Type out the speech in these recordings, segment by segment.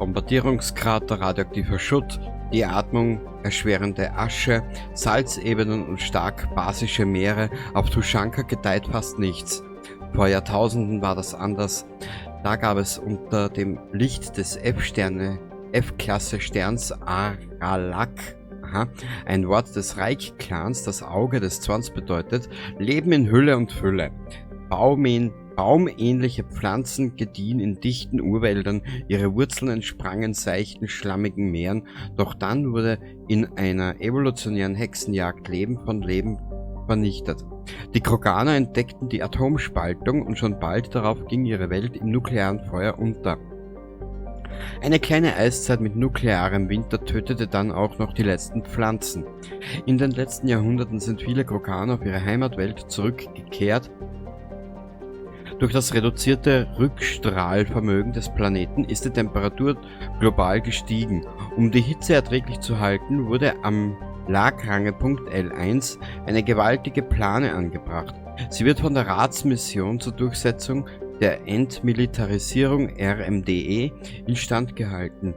Bombardierungskrater, radioaktiver Schutt, die Atmung erschwerende Asche, Salzebenen und stark basische Meere. Auf Tuchanka gedeiht fast nichts. Vor Jahrtausenden war das anders. Da gab es unter dem Licht des F-Klasse-Sterns Aralak, aha, ein Wort des Reich-Clans, das Auge des Zorns bedeutet, Leben in Hülle und Fülle. Baumähnliche Pflanzen gediehen in dichten Urwäldern, ihre Wurzeln entsprangen seichten, schlammigen Meeren, doch dann wurde in einer evolutionären Hexenjagd Leben von Leben vernichtet. Die Kroganer entdeckten die Atomspaltung und schon bald darauf ging ihre Welt im nuklearen Feuer unter. Eine kleine Eiszeit mit nuklearem Winter tötete dann auch noch die letzten Pflanzen. In den letzten Jahrhunderten sind viele Kroganer auf ihre Heimatwelt zurückgekehrt. Durch das reduzierte Rückstrahlvermögen des Planeten ist die Temperatur global gestiegen. Um die Hitze erträglich zu halten, wurde am Lagrangepunkt L1 eine gewaltige Plane angebracht. Sie wird von der Ratsmission zur Durchsetzung der Entmilitarisierung RMDE instand gehalten,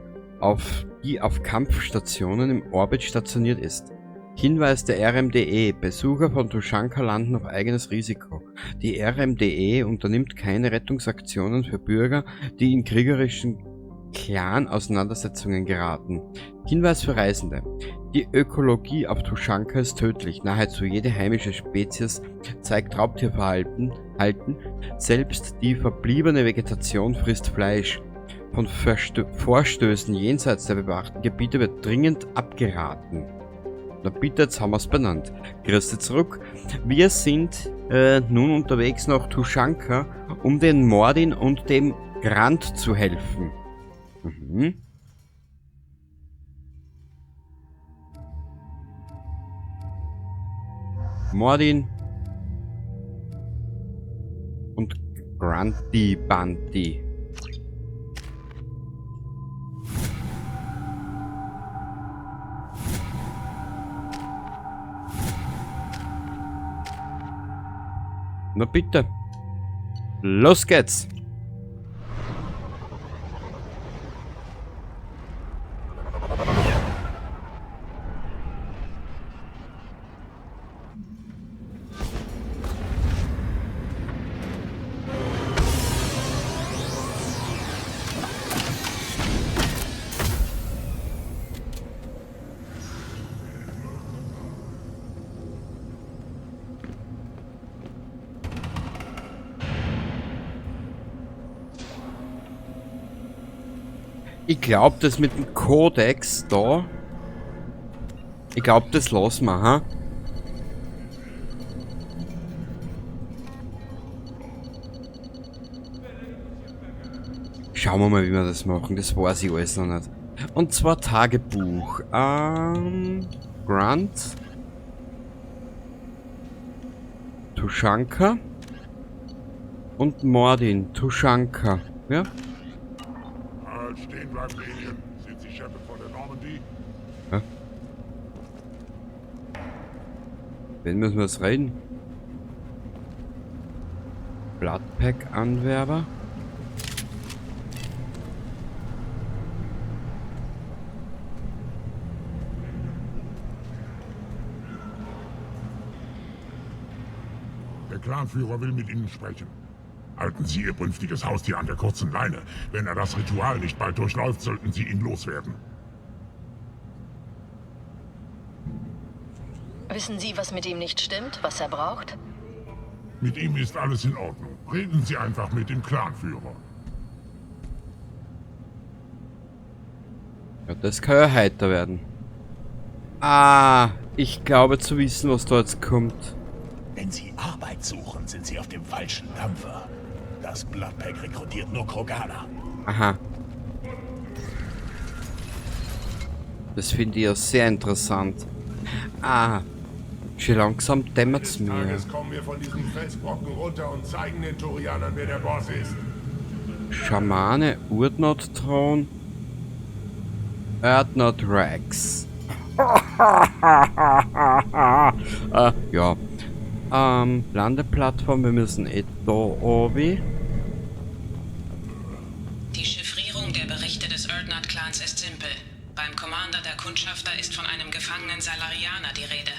die auf Kampfstationen im Orbit stationiert ist. Hinweis der RMDE: Besucher von Tuchanka landen auf eigenes Risiko. Die RMDE unternimmt keine Rettungsaktionen für Bürger, die in kriegerischen Clan-Auseinandersetzungen geraten. Hinweis für Reisende: Die Ökologie auf Tuchanka ist tödlich. Nahezu jede heimische Spezies zeigt Raubtierverhalten. Selbst die verbliebene Vegetation frisst Fleisch. Von Vorstößen jenseits der bewachten Gebiete wird dringend abgeraten. Na bitte, jetzt haben wir's benannt. Grüß dich zurück. Wir sind nun unterwegs nach Tuchanka, um den Mordin und dem Grant zu helfen. Mhm. Mordin und Grunty Bunty. Na bitte. Los geht's. Ich glaub, das mit dem Kodex da. Ich glaub, das lassen wir, ha? Schauen wir mal, wie wir das machen. Das weiß ich alles noch nicht. Und zwar Tagebuch. Grant. Tuchanka. Und Mordin. Tuchanka. Ja? Stehen bleiben, Alien. Sind Sie Shepard von der Normandy? Ja. Wen müssen wir jetzt reden? Bloodpack-Anwerber. Der Clanführer will mit Ihnen sprechen. Halten Sie Ihr brünstiges Haustier an der kurzen Leine. Wenn er das Ritual nicht bald durchläuft, sollten Sie ihn loswerden. Wissen Sie, was mit ihm nicht stimmt, was er braucht? Mit ihm ist alles in Ordnung. Reden Sie einfach mit dem Clanführer. Ja, das kann ja heiter werden. Ah, ich glaube zu wissen, was da jetzt kommt. Wenn Sie Arbeit suchen, sind Sie auf dem falschen Dampfer. Das Bloodpack rekrutiert nur Kroganer. Aha. Das finde ich ja sehr interessant. Ah, schon langsam dämmert's mir. Eines Tages kommen wir von diesem Felsbrocken runter und zeigen den Turianern, wer der Boss ist. Schamane, Urdnot-Thron, Urdnot Wrex. Ja. Landeplattform, wir müssen eh da oben. Die Chiffrierung der Berichte des Urdnot simpel. Beim Commander der Kundschafter ist von einem gefangenen Salarianer die Rede.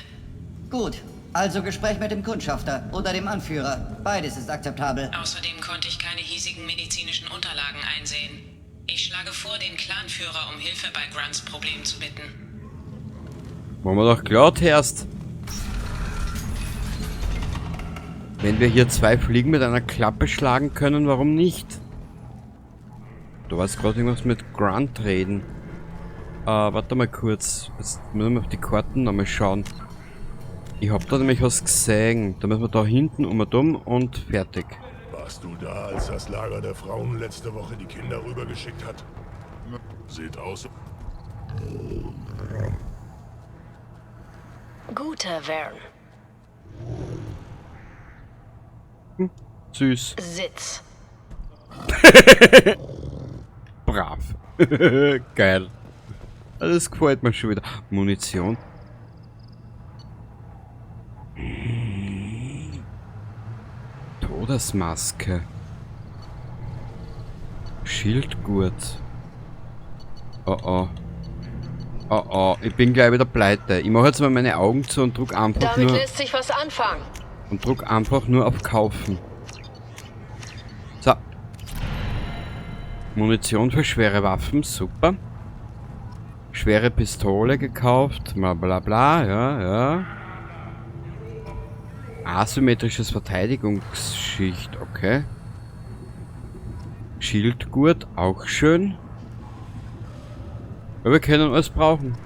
Gut, also Gespräch mit dem Kundschafter oder dem Anführer. Beides ist akzeptabel. Außerdem konnte ich keine hiesigen medizinischen Unterlagen einsehen. Ich schlage vor, den Clanführer um Hilfe bei Grunts Problem zu bitten. Wollen wir doch klar erst. Wenn wir hier zwei Fliegen mit einer Klappe schlagen können, warum nicht? Du warst gerade irgendwas mit Grunt reden. Warte mal kurz. Jetzt müssen wir auf die Karten nochmal schauen. Ich hab da nämlich was gesehen. Da müssen wir da hinten um und um und fertig. Warst du da, als das Lager der Frauen letzte Woche die Kinder rübergeschickt hat? Sieht aus. Guter Vern. Süß. Sitz. Brav. Geil. Das gefällt mir schon wieder. Munition. Todesmaske. Schildgurt. Oh oh. Oh oh, ich bin gleich wieder pleite. Ich mache jetzt mal meine Augen zu und drück einfach Damit nur... lässt sich was anfangen. Und drück einfach nur auf Kaufen. So. Munition für schwere Waffen, super. Schwere Pistole gekauft, bla bla bla, ja, ja. Asymmetrisches Verteidigungsschicht, okay. Schildgurt, auch schön. Aber wir können alles brauchen.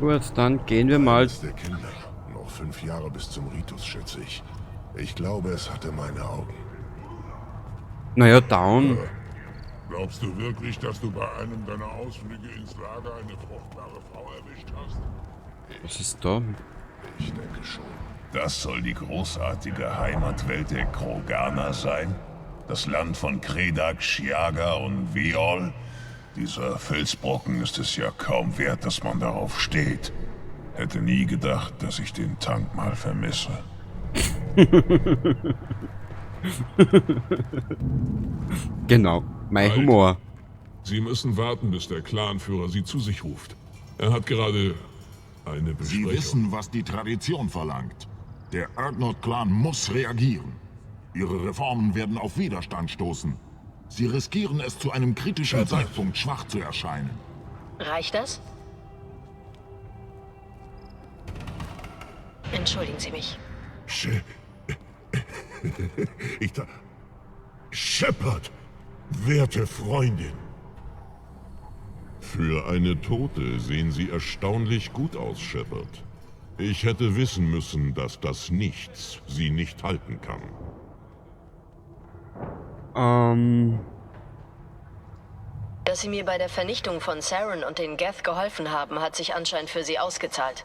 Gut, dann gehen wir mal. Eines der Kinder. Noch 5 Jahre bis zum Ritus, schätze ich. Ich glaube, es hatte meine Augen. Naja, down. Glaubst du wirklich, dass du bei einem deiner Ausflüge ins Lager eine fruchtbare Frau erwischt hast? Was ist da? Ich denke schon. Das soll die großartige Heimatwelt der Kroganer sein? Das Land von Kredak, Shiaga und Viol? Dieser Felsbrocken ist es ja kaum wert, dass man darauf steht. Hätte nie gedacht, dass ich den Tank mal vermisse. Genau, mein Halt. Humor. Sie müssen warten, bis der Clanführer Sie zu sich ruft. Er hat gerade eine Sie Besprechung. wissen, was die Tradition verlangt. Der Urdnot-Clan muss reagieren. Ihre Reformen werden auf Widerstand stoßen. Sie riskieren es, zu einem kritischen Zeitpunkt schwach zu erscheinen. Reicht das? Entschuldigen Sie mich. Shepard, werte Freundin. Für eine Tote sehen Sie erstaunlich gut aus, Shepard. Ich hätte wissen müssen, dass das Nichts Sie nicht halten kann. Dass Sie mir bei der Vernichtung von Saren und den Geth geholfen haben, hat sich anscheinend für Sie ausgezahlt.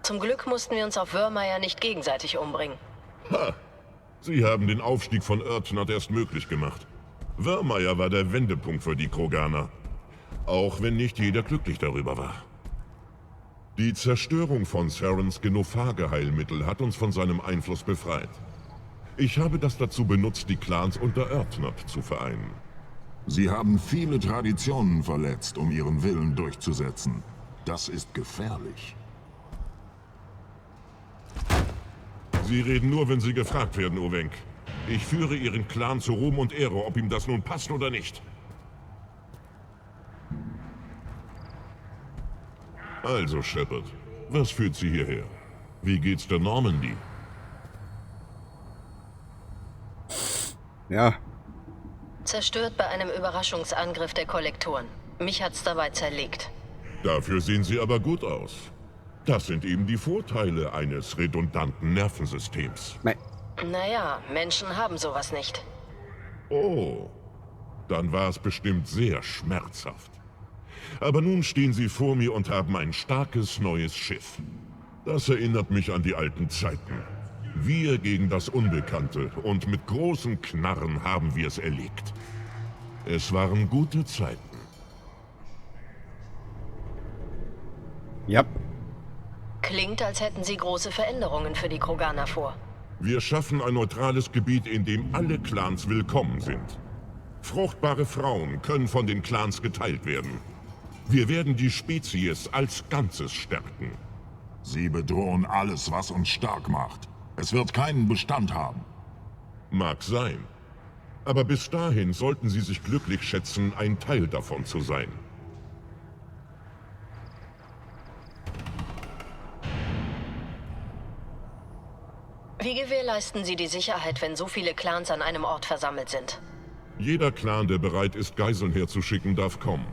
Zum Glück mussten wir uns auf Virmire nicht gegenseitig umbringen. Ha! Sie haben den Aufstieg von Urdnot erst möglich gemacht. Virmire war der Wendepunkt für die Kroganer. Auch wenn nicht jeder glücklich darüber war. Die Zerstörung von Sarens Genophage-Heilmittel hat uns von seinem Einfluss befreit. Ich habe das dazu benutzt, die Clans unter Urdnot zu vereinen. Sie haben viele Traditionen verletzt, um ihren Willen durchzusetzen. Das ist gefährlich. Sie reden nur, wenn Sie gefragt werden, Owenk. Ich führe Ihren Clan zu Ruhm und Ehre, ob ihm das nun passt oder nicht. Also, Shepard, was führt Sie hierher? Wie geht's der Normandy? Ja. Zerstört bei einem Überraschungsangriff der Kollektoren. Mich hat's dabei zerlegt. Dafür sehen Sie aber gut aus. Das sind eben die Vorteile eines redundanten Nervensystems. Nein. Naja, Menschen haben sowas nicht. Oh, dann war es bestimmt sehr schmerzhaft. Aber nun stehen Sie vor mir und haben ein starkes neues Schiff. Das erinnert mich an die alten Zeiten. Wir gegen das Unbekannte und mit großen Knarren haben wir es erlegt. Es waren gute Zeiten. Ja. Klingt, als hätten Sie große Veränderungen für die Kroganer vor. Wir schaffen ein neutrales Gebiet, in dem alle Clans willkommen sind. Fruchtbare Frauen können von den Clans geteilt werden. Wir werden die Spezies als Ganzes stärken. Sie bedrohen alles, was uns stark macht. Es wird keinen Bestand haben. Mag sein. Aber bis dahin sollten Sie sich glücklich schätzen, ein Teil davon zu sein. Wie gewährleisten Sie die Sicherheit, wenn so viele Clans an einem Ort versammelt sind? Jeder Clan, der bereit ist, Geiseln herzuschicken, darf kommen.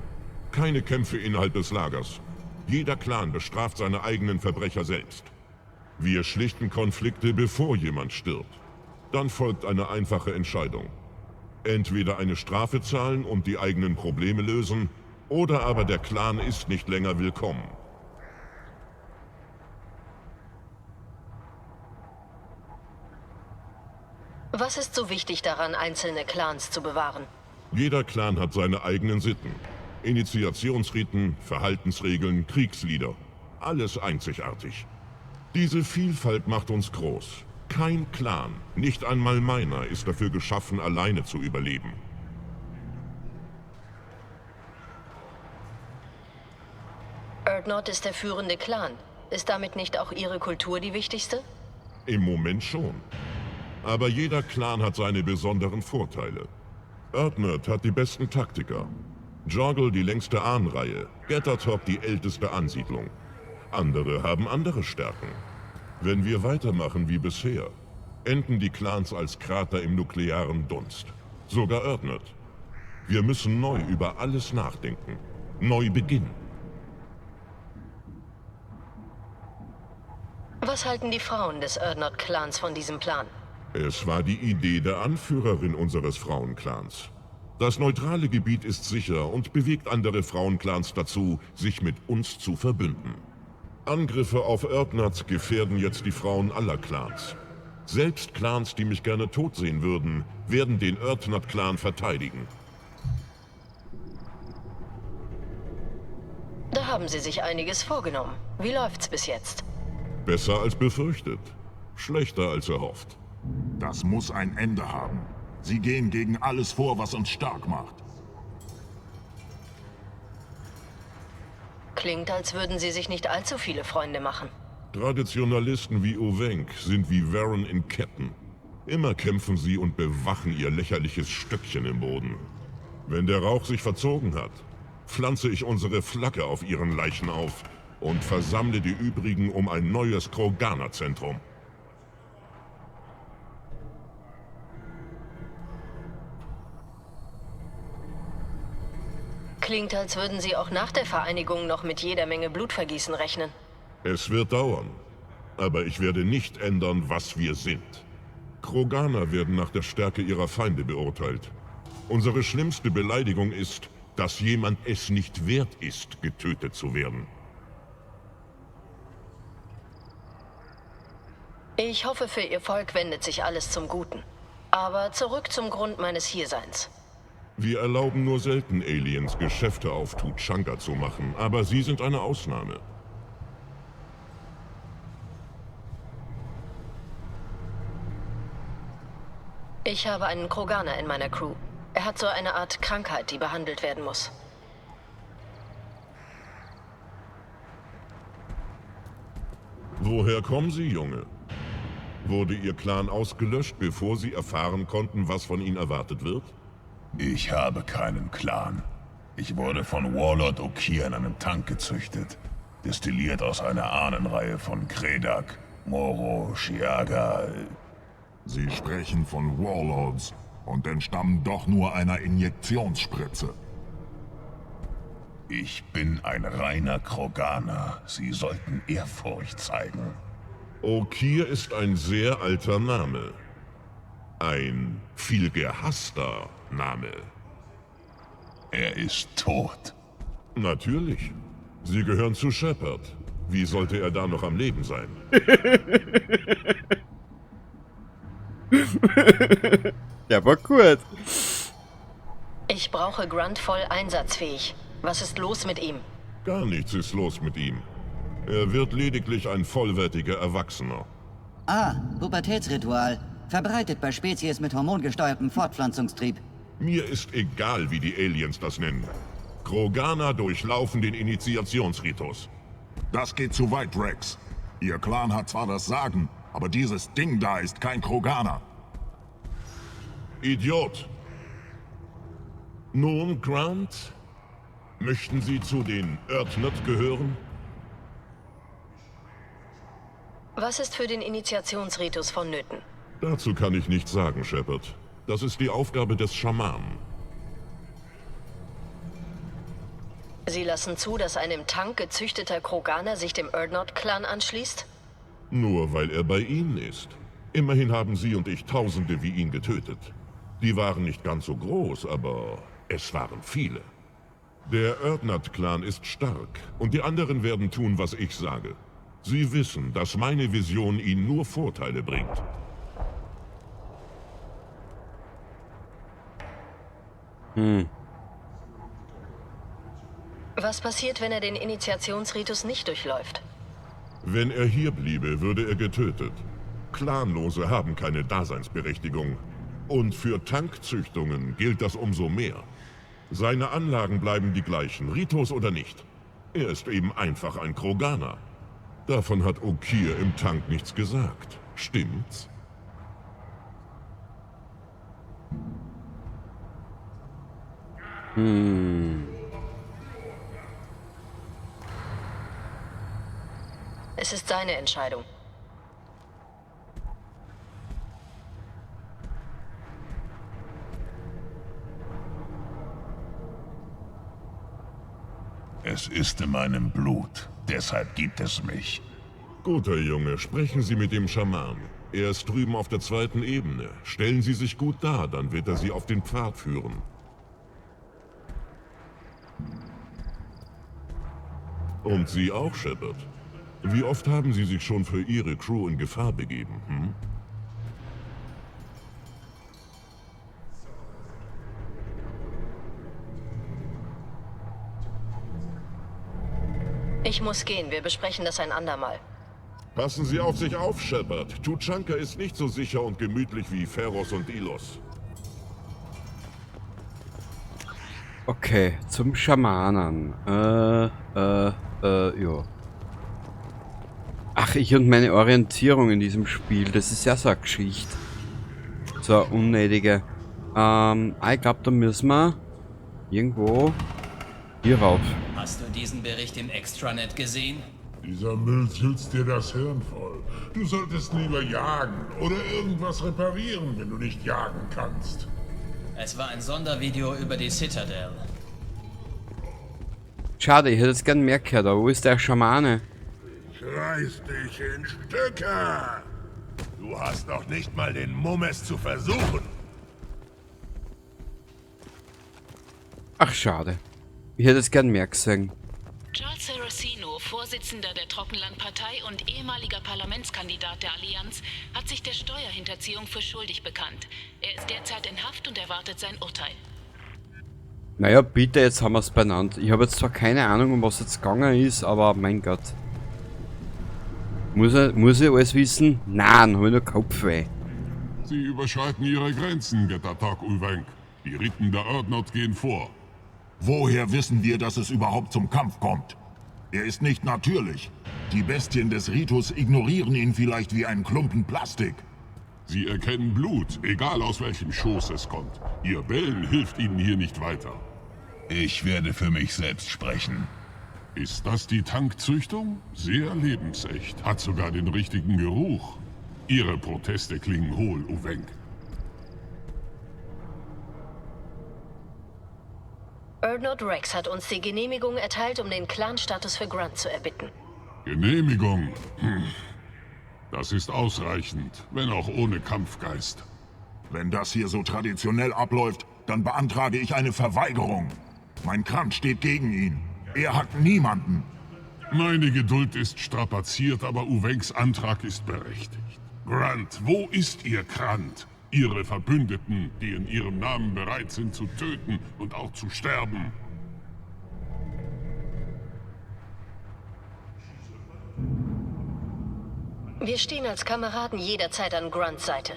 Keine Kämpfe innerhalb des Lagers. Jeder Clan bestraft seine eigenen Verbrecher selbst. Wir schlichten Konflikte, bevor jemand stirbt. Dann folgt eine einfache Entscheidung. Entweder eine Strafe zahlen und die eigenen Probleme lösen, oder aber der Clan ist nicht länger willkommen. Was ist so wichtig daran, einzelne Clans zu bewahren? Jeder Clan hat seine eigenen Sitten. Initiationsriten, Verhaltensregeln, Kriegslieder. Alles einzigartig. Diese Vielfalt macht uns groß. Kein Clan, nicht einmal meiner, ist dafür geschaffen, alleine zu überleben. Urdnot ist der führende Clan. Ist damit nicht auch Ihre Kultur die wichtigste? Im Moment schon. Aber jeder Clan hat seine besonderen Vorteile. Urdnot hat die besten Taktiker. Jorgal die längste Ahnenreihe, Gettertop die älteste Ansiedlung. Andere haben andere Stärken. Wenn wir weitermachen wie bisher, enden die Clans als Krater im nuklearen Dunst. Sogar Urdnot. Wir müssen neu über alles nachdenken. Neu beginnen. Was halten die Frauen des Urdnot-Clans von diesem Plan? Es war die Idee der Anführerin unseres Frauenclans. Das neutrale Gebiet ist sicher und bewegt andere Frauenclans dazu, sich mit uns zu verbünden. Angriffe auf Urdnots gefährden jetzt die Frauen aller Clans. Selbst Clans, die mich gerne tot sehen würden, werden den Urdnot-Clan verteidigen. Da haben Sie sich einiges vorgenommen. Wie läuft's bis jetzt? Besser als befürchtet. Schlechter als erhofft. Das muss ein Ende haben. Sie gehen gegen alles vor, was uns stark macht. Klingt, als würden Sie sich nicht allzu viele Freunde machen. Traditionalisten wie Uvenk sind wie Varen in Ketten. Immer kämpfen sie und bewachen ihr lächerliches Stöckchen im Boden. Wenn der Rauch sich verzogen hat, pflanze ich unsere Flagge auf ihren Leichen auf und versammle die übrigen um ein neues Kroganer-Zentrum. Klingt, als würden Sie auch nach der Vereinigung noch mit jeder Menge Blutvergießen rechnen. Es wird dauern. Aber ich werde nicht ändern, was wir sind. Kroganer werden nach der Stärke ihrer Feinde beurteilt. Unsere schlimmste Beleidigung ist, dass jemand es nicht wert ist, getötet zu werden. Ich hoffe, für Ihr Volk wendet sich alles zum Guten. Aber zurück zum Grund meines Hierseins. Wir erlauben nur selten Aliens, Geschäfte auf Tuchanka zu machen, aber sie sind eine Ausnahme. Ich habe einen Kroganer in meiner Crew. Er hat so eine Art Krankheit, die behandelt werden muss. Woher kommen Sie, Junge? Wurde Ihr Clan ausgelöscht, bevor Sie erfahren konnten, was von Ihnen erwartet wird? Ich habe keinen Clan. Ich wurde von Warlord Okir in einem Tank gezüchtet. Destilliert aus einer Ahnenreihe von Kredak, Moro, Shiaga. Sie sprechen von Warlords und entstammen doch nur einer Injektionsspritze. Ich bin ein reiner Kroganer. Sie sollten Ehrfurcht zeigen. Okir ist ein sehr alter Name. Ein viel gehasster Name. Er ist tot. Natürlich. Sie gehören zu Shepard. Wie sollte er da noch am Leben sein? Der war gut. Ich brauche Grunt voll einsatzfähig. Was ist los mit ihm? Gar nichts ist los mit ihm. Er wird lediglich ein vollwertiger Erwachsener. Ah, Pubertätsritual. Verbreitet bei Spezies mit hormongesteuertem Fortpflanzungstrieb. Mir ist egal, wie die Aliens das nennen. Kroganer durchlaufen den Initiationsritus. Das geht zu weit, Rex. Ihr Clan hat zwar das Sagen, aber dieses Ding da ist kein Kroganer. Idiot! Nun, Grant, möchten Sie zu den Urdnot gehören? Was ist für den Initiationsritus vonnöten? Dazu kann ich nichts sagen, Shepard. Das ist die Aufgabe des Schamanen. Sie lassen zu, dass ein im Tank gezüchteter Kroganer sich dem Urdnot-Clan anschließt? Nur weil er bei Ihnen ist. Immerhin haben Sie und ich Tausende wie ihn getötet. Die waren nicht ganz so groß, aber es waren viele. Der Urdnot-Clan ist stark und die anderen werden tun, was ich sage. Sie wissen, dass meine Vision ihnen nur Vorteile bringt. Was passiert, wenn er den Initiationsritus nicht durchläuft? Wenn er hier bliebe, würde er getötet. Clanlose haben keine Daseinsberechtigung. Und für Tankzüchtungen gilt das umso mehr. Seine Anlagen bleiben die gleichen, Ritus oder nicht. Er ist eben einfach ein Kroganer. Davon hat Okir im Tank nichts gesagt. Stimmt's? Es ist seine Entscheidung. Es ist in meinem Blut. Deshalb gibt es mich. Guter Junge, sprechen Sie mit dem Schaman. Er ist drüben auf der zweiten Ebene. Stellen Sie sich gut dar, dann wird er Sie auf den Pfad führen. Und Sie auch, Shepard. Wie oft haben Sie sich schon für Ihre Crew in Gefahr begeben, hm? Ich muss gehen. Wir besprechen das ein andermal. Passen Sie auf sich auf, Shepard. Tuchanka ist nicht so sicher und gemütlich wie Feros und Ilos. Okay, zum Schamanen. Ja. Ach, ich und meine Orientierung in diesem Spiel, das ist ja so eine Geschichte. So eine unnötige. Ich glaub, da müssen wir irgendwo hier rauf. Hast du diesen Bericht im Extranet gesehen? Dieser Müll sülzt dir das Hirn voll. Du solltest lieber jagen oder irgendwas reparieren, wenn du nicht jagen kannst. Es war ein Sondervideo über die Citadel. Schade, ich hätte jetzt gern mehr gehört, aber wo ist der Schamane? Ich reiß dich in Stücke! Du hast noch nicht mal den Mumm, es zu versuchen. Ach, schade. Ich hätte es gern mehr gesehen. Charles Saraceno, Vorsitzender der Trockenlandpartei und ehemaliger Parlamentskandidat der Allianz, hat sich der Steuerhinterziehung für schuldig bekannt. Er ist derzeit in Haft und erwartet sein Urteil. Naja, bitte, jetzt haben wir's benannt. Ich habe jetzt zwar keine Ahnung, um was jetzt gegangen ist, aber mein Gott. Muss ich alles wissen? Nein, hab ich nur Kopfweh. Sie überschreiten ihre Grenzen, Getatak Uvenk. Die Riten der Urdnot gehen vor. Woher wissen wir, dass es überhaupt zum Kampf kommt? Er ist nicht natürlich. Die Bestien des Ritus ignorieren ihn vielleicht wie einen Klumpen Plastik. Sie erkennen Blut, egal aus welchem Schoß es kommt. Ihr Bellen hilft ihnen hier nicht weiter. Ich werde für mich selbst sprechen. Ist das die Tankzüchtung? Sehr lebensecht, hat sogar den richtigen Geruch. Ihre Proteste klingen hohl, Uvenk. Urdnot Wrex hat uns die Genehmigung erteilt, um den Clan-Status für Grunt zu erbitten. Genehmigung? Das ist ausreichend, wenn auch ohne Kampfgeist. Wenn das hier so traditionell abläuft, dann beantrage ich eine Verweigerung. Mein Krant steht gegen ihn. Er hat niemanden. Meine Geduld ist strapaziert, aber Uvenks Antrag ist berechtigt. Grunt, wo ist Ihr Krant? Ihre Verbündeten, die in ihrem Namen bereit sind zu töten und auch zu sterben. Wir stehen als Kameraden jederzeit an Grunts Seite.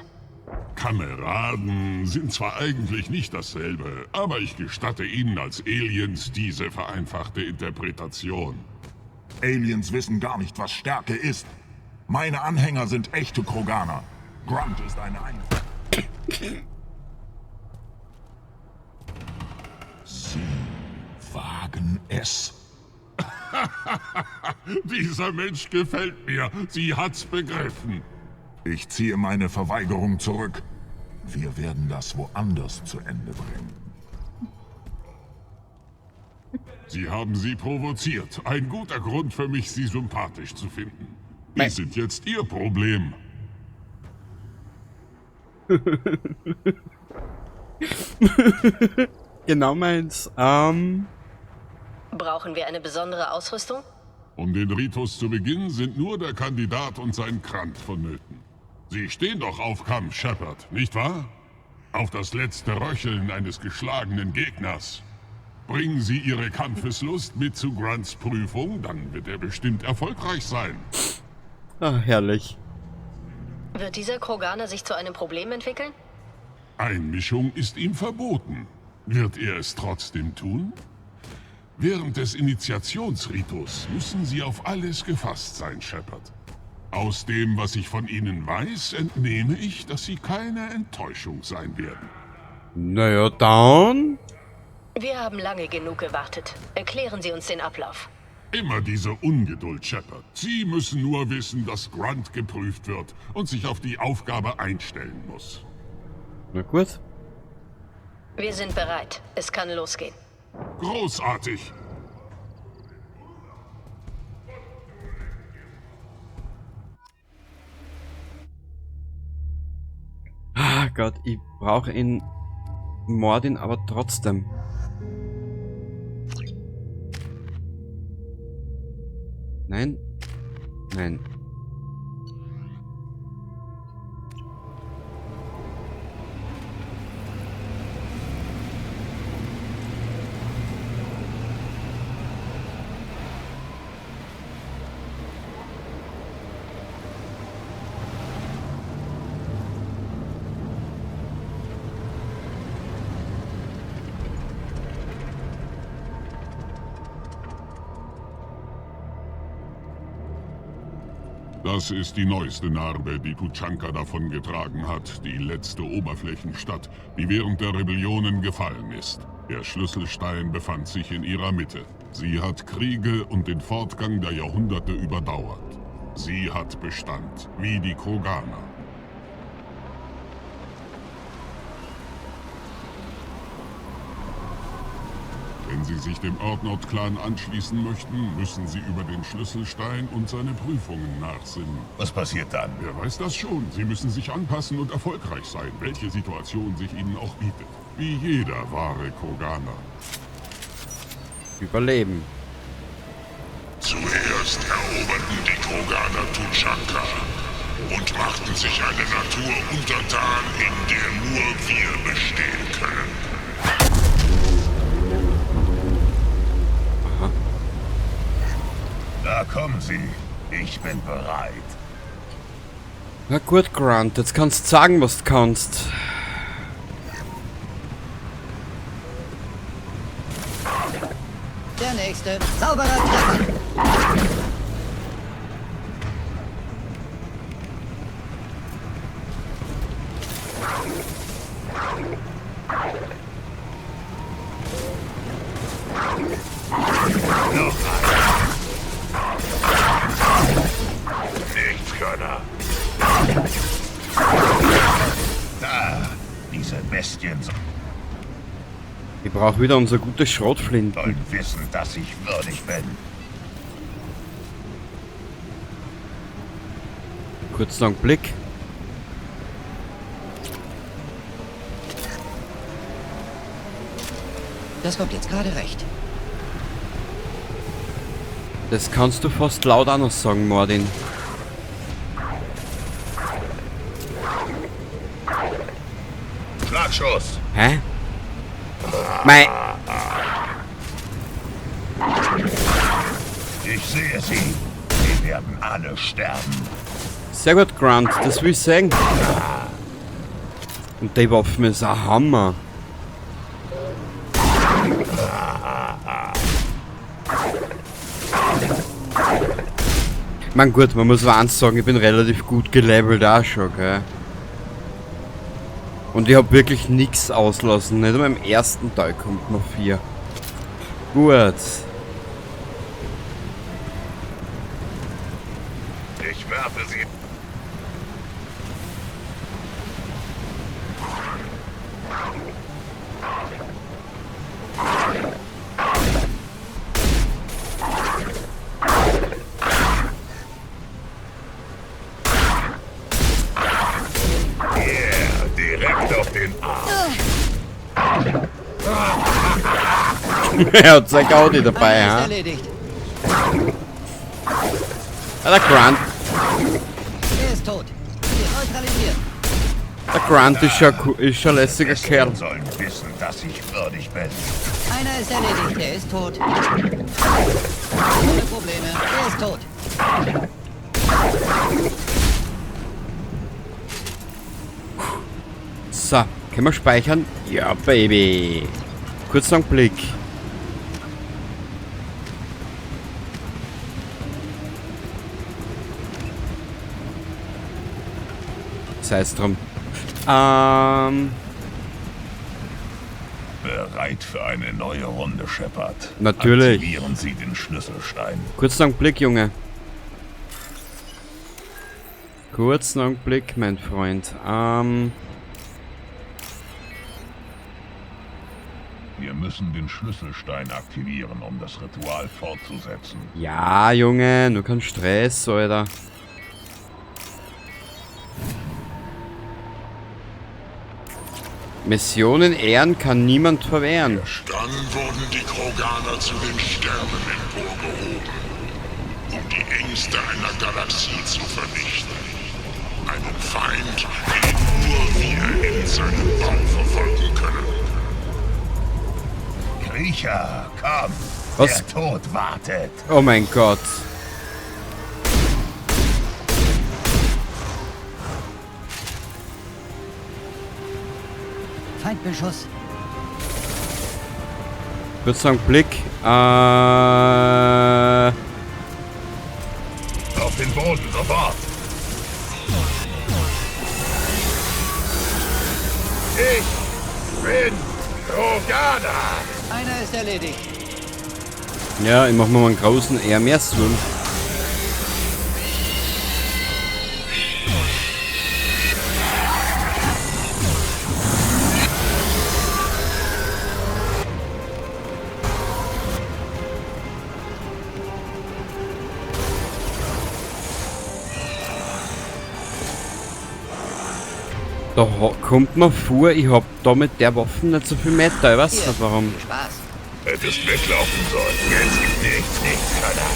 Kameraden sind zwar eigentlich nicht dasselbe, aber ich gestatte Ihnen als Aliens diese vereinfachte Interpretation. Aliens wissen gar nicht, was Stärke ist. Meine Anhänger sind echte Kroganer. Grunt ist eine Sie wagen es? Dieser Mensch gefällt mir. Sie hat's begriffen. Ich ziehe meine Verweigerung zurück. Wir werden das woanders zu Ende bringen. Sie haben sie provoziert. Ein guter Grund für mich, sie sympathisch zu finden. Die sind jetzt Ihr Problem. Genau meins. Brauchen wir eine besondere Ausrüstung? Um den Ritus zu beginnen, sind nur der Kandidat und sein Krant vonnöten. Sie stehen doch auf Kampf, Shepard, nicht wahr? Auf das letzte Röcheln eines geschlagenen Gegners. Bringen Sie Ihre Kampfeslust mit zu Grunts Prüfung, dann wird er bestimmt erfolgreich sein. Ah, herrlich. Wird dieser Kroganer sich zu einem Problem entwickeln? Einmischung ist ihm verboten. Wird er es trotzdem tun? Während des Initiationsritus müssen Sie auf alles gefasst sein, Shepard. Aus dem, was ich von Ihnen weiß, entnehme ich, dass Sie keine Enttäuschung sein werden. Naja, dann... Wir haben lange genug gewartet. Erklären Sie uns den Ablauf. Immer diese Ungeduld, Shepard. Sie müssen nur wissen, dass Grunt geprüft wird und sich auf die Aufgabe einstellen muss. Na gut. Wir sind bereit. Es kann losgehen. Großartig! Ah Gott, ich brauche in Mordin aber trotzdem. Nein. Nein. Das ist die neueste Narbe, die Tuchanka davongetragen hat, die letzte Oberflächenstadt, die während der Rebellionen gefallen ist. Der Schlüsselstein befand sich in ihrer Mitte. Sie hat Kriege und den Fortgang der Jahrhunderte überdauert. Sie hat Bestand, wie die Kroganer. Wenn Sie sich dem Urdnot-Clan anschließen möchten, müssen Sie über den Schlüsselstein und seine Prüfungen nachsinnen. Was passiert dann? Wer weiß das schon? Sie müssen sich anpassen und erfolgreich sein, welche Situation sich Ihnen auch bietet. Wie jeder wahre Kroganer. Überleben. Zuerst eroberten die Kroganer Tuchanka und machten sich eine Natur untertan, in der nur wir bestehen können. Da kommen sie. Ich bin bereit. Na gut, Grunt, jetzt kannst du sagen, was du kannst. Der nächste. Sauberer Treffer. Noch einer. Nichtskönner. Da, diese Bestien Ich brauche wieder unser gutes Schrotflinten. sollen wissen, dass ich würdig bin. Kurzen Augenblick. Das kommt jetzt gerade recht. Das kannst du fast laut auch noch sagen, Mordin. Schlagschuss. Hä? Mei. Ich sehe sie. Sie werden alle sterben. Sehr gut, Grunt. Das will ich sagen. Und die Waffen ist ein Hammer. Man gut, man muss eins sagen, ich bin relativ gut gelevelt auch schon, gell? Und ich hab wirklich nichts auslassen. Nicht einmal im ersten Teil kommt noch 4. Gut. Ich werfe sie. Er hat sein Gaudi dabei, ha? Ah, der Grunt. Er ist tot. Neutralisiert. Der Grunt ist schon ein lässiger Kerl. Sollen wissen, dass ich würdig bin. Einer ist erledigt, er ist tot. Ohne Probleme, er ist tot. So, können wir speichern? Ja, Baby. Kurzen Blick. Sei es drum. Bereit für eine neue Runde, Shepard. Natürlich. Aktivieren Sie den Schlüsselstein. Kurzen Augenblick, Junge. Kurzen Augenblick, mein Freund. Wir müssen den Schlüsselstein aktivieren, um das Ritual fortzusetzen. Ja, Junge, nur kein Stress, Alter. Missionen ehren kann niemand verwehren. Dann wurden die Kroganer zu den Sternen emporgehoben, um die Ängste einer Galaxie zu vernichten. Einen Feind, den nur wir in seinem Bau verfolgen können. Kriecher, komm! Was? Der Tod wartet! Oh mein Gott! Feindbeschuss. Ich würde sagen, Blick. Auf den Boden, sofort! Ich bin Krogana! Einer ist erledigt. Ja, ich mach mir mal einen großen EMS-Wurm. Da kommt mir vor, ich hab da mit der Waffe nicht so viel Meter, ich weiß nicht warum. Spaß. Hättest weglaufen sollen. Jetzt gibt nichts, nichts, keiner.